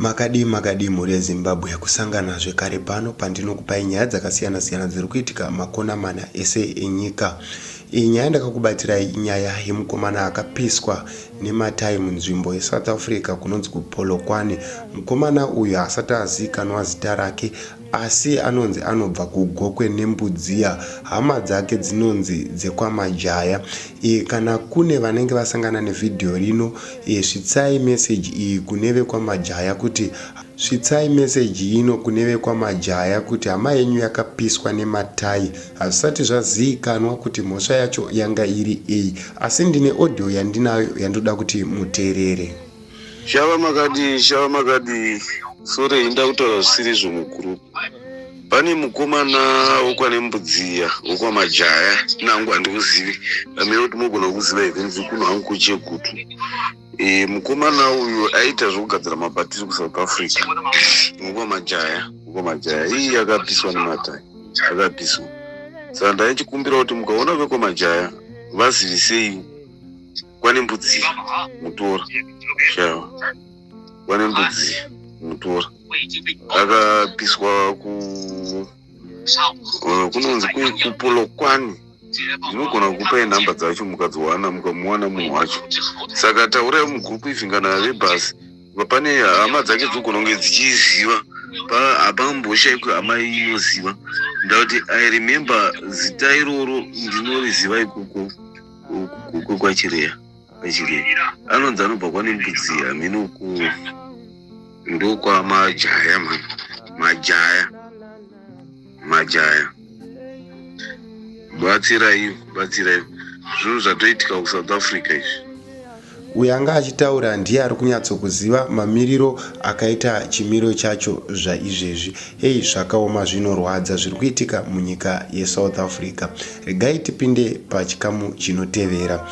Makadii makadii mhuri yeZimbabwe, kusangana zvekare pano pandinokupai nyaya dzakasiyana siyana dziri kuitika makona mana ese enyika. Iyi nyaya ndakakubatirai inyaya yemukomana akapiswa nematai munzvimbo yeSouth Africa kunonzi kuPolokwane. Mukomana uyu haasati aziikanwa zita rake asi anonzi anobva kuGokwe Nembudziya. Hama dzake dzinonzi dzekwaMajaya. E, kana kune vanenge vasangana nevhidhiyo rino e, svitsai meseji iyi kune vekwaMajaya kuti svitsai meseji ino kune vekwaMajaya kuti hama yenyu yakapiswa nematai. Hazvisati zvaziikanwa kuti mhosva yacho yanga iri ei asi ndine audio yandinayo yandoda kuti muteerere. Shava makadii, shava makadii. Sorry inda kutaura zvisiri izvo mugroup. Pane mukomana wokwaNembudziya wokwaMajaya nangu handikuzivi amene kuti mogona kuziva here ndiri kuno hangu kuChegutu. E, mukomana uyu aita zvekugadzira mabhatiri kuSouth Africa wokwaMajaya wokwaMajaya iyi akapiswa nematai akapiswa. Saka ndaichikumbira kuti mukaona vekwaMajaya vazivisei kwaNembudziya mutora shava kwaNembudziya mutora akapiswa ku kunonzi kuPolokwane. Ndinogona kukupai nhamba dzacho mukadziwana mukamuwana munhu wacho. Saka taurai mugurupu ifi kana vebhasi pane hama dzake dzinogona kunge dzichiziva hapamboshaikwi hama inoziva. Ndakuti I remember zita iroro ndinoriziva ikoko kweKwachireya. Kwachireya anonzi anobva kwaNembudzi hameno ku ndokwamajaya mani majaya majaya batsirai batsirai zvinhu zvatoitika kuSouth Africa izvi. Uyo anga achitaura ndiye ari kunyatsokuziva mamiriro akaita chimiro chacho zvaizvezvi. Hey, zvakaoma zvinorwadza zviri kuitika munyika yeSouth Africa. Regai tipinde pachikamu chinotevera.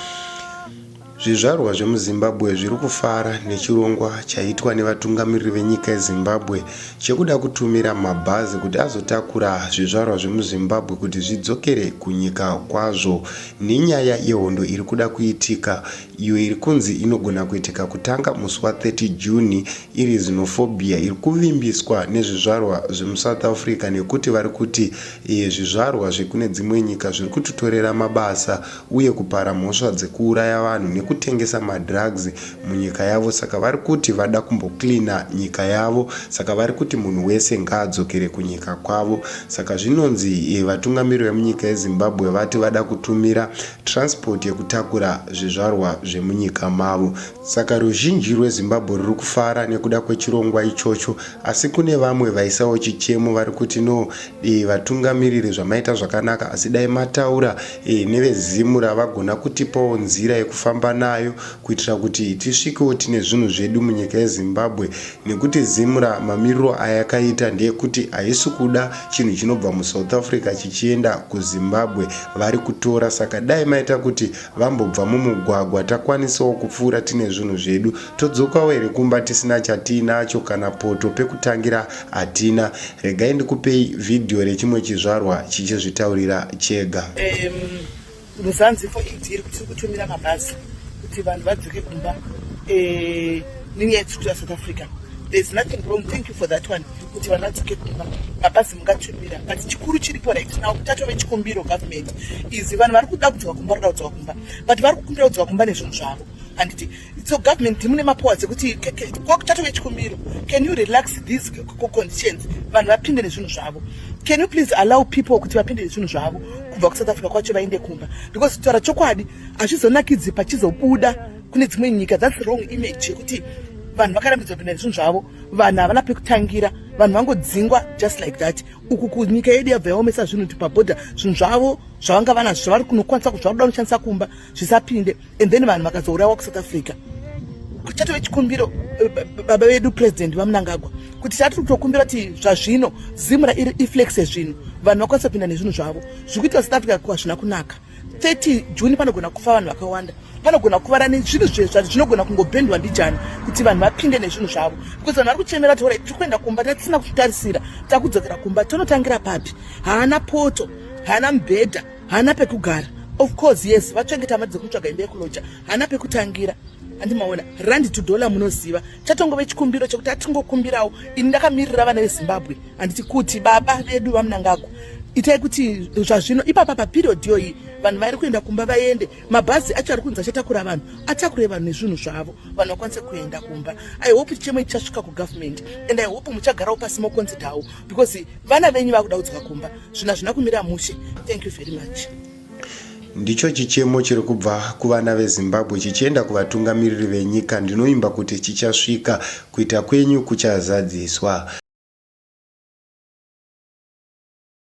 Zvizvarwa zvemuZimbabwe zviri kufara nechirongwa chaitwa nevatungamiriri venyika yeZimbabwe chekuda kutumira mabhazi kuti azotakura zvizvarwa zvemuZimbabwe kuti zvidzokere kunyika kwazvo nenyaya yehondo iri kuda kuitika iyo iri kunzi inogona kuitika kutanga musi wa 30 June iri xenophobia iri kuvimbiswa nezvizvarwa zvemuSouth Africa nekuti vari kuti zvizvarwa zvekune dzimwe nyika zviri kutitorera mabasa uye kupara mhosva dzekuuraya vanhu nekutengesa madrugs munyika yavo saka vari kuti vada kumbocleaner nyika yavo saka vari kuti munhu wese ngaadzokere kunyika kwavo. Saka zvinonzi vatungamiri vemunyika yeZimbabwe vati vada kutumira transport yekutakura zvizvarwa zvemunyika mavo. Saka ruzhinji rweZimbabwe ruri kufara nekuda kwechirongwa ichocho asi kune vamwe vaisawo chichemo vari kuti no e, vatungamiriri zvamaita zvakanaka asi dai mataura e, neveZimura vagona kutipawo nzira yekufamba nayo kuitira kuti tisvikewo tine zvinhu zvedu munyika yeZimbabwe nekuti Zimra mamiriro ayakaita ndeyekuti haisi kuda chinhu chinobva muSouth Africa chichienda kuZimbabwe vari kutora saka dai maita kuti vambobva mumugwagwa takwanisawo kupfuura tine zvinhu zvedu todzokawo here kumba tisina chatiinacho kana poto pekutangira hatina. Regai ndikupei vhidhiyo rechimwe chizvarwa chichizvitaurira chega. Mzansi for ED iri kuti kutumira mabhazi kuti vanhu vadzoke kumba eh, nenyaya yetiri South Africa. There's nothing wrong, thank you for that one, kuti vanhu vadzoke kumba mabhazi mungatumira, but chikuru chiripo right now tatove chikumbiro government is vanhu vari kuda kudzoka kumba, vari kuda kudzoka kumba, but vari kukumbira kudzoka kumba nezvinhu zvavo handiti. So government mune mapower dzekuti tatove chikumbiro, can you relax these conditions vanhu vapinde nezvinhu zvavo? Can you please allow people kuti vapinde nezvinhu zvavo kubva kuSouth Africa kwacho vaende kumba? Because kutaura chokwadi hazvizonakidzi pachizobuda kune dzimwe nyika, that's wrong image yekuti vanhu vakarambidzwa kupinda nezvinhu zvavo, vanhu havana pekutangira, vanhu vangodzingwa just like that. Uku kunyika yedu yabva yaomesa zvinhu kuti pabhodha zvinhu zvavo zvavanga vanazvo zvavari kunokwanisa zvavari kuda kunoshandisa kumba zvisapinde, and then vanhu vakazourawa kuSouth Africa. Chatove chikumbiro baba vedu president vaMnangagwa kuti chatiri kutokumbira kuti zvazvino Zimra iri iflexe zvinhu vanhu vakwanisa kupinda nezvinhu zvavo. Zviri kuitwa South Africa hazvina kunaka. 30 June panogona kufa vanhu vakawanda, panogona kuvara nezvinhu zvinogona kungobhendwa ndijani kuti vanhu vapinde nezvinhu zvavo, because vanhu vari kuchemera kuti tiri kuenda kumba tatisina kutarisira, takudzokera kumba tonotangira papi? Haana poto, haana mubhedha, haana pekugara. Of course yes, vachengeta mari dzekutsvaga imba yekuloja, haana pekutangira. Handimaona rand to dollar, munoziva chatongove chikumbiro chekuti atingokumbirawo. Ini ndakamirira vana veZimbabwe, handiti, kuti baba vedu vaMnangagwa, itai kuti zvazvino ipapa paperiod iyoyi vanhu vari kuenda kumba vaende. Mabhazi acho ari kunzi achatakura vanhu, atakure vanhu nezvinhu zvavo, vanhu vakwanise kuenda kumba. I hope chichemo ichi chasvika kugovernment and I hope muchagarawo pasi moconsiderawo, because vana venyu vakuda kudzoka kumba. Zvinhu hazvina kumira mushe. Thank you very much. Ndicho chichemo chiri kubva kuvana veZimbabwe chichienda kuvatungamiriri venyika. Ndinoimba kuti chichasvika, kuita kwenyu kuchazadziswa.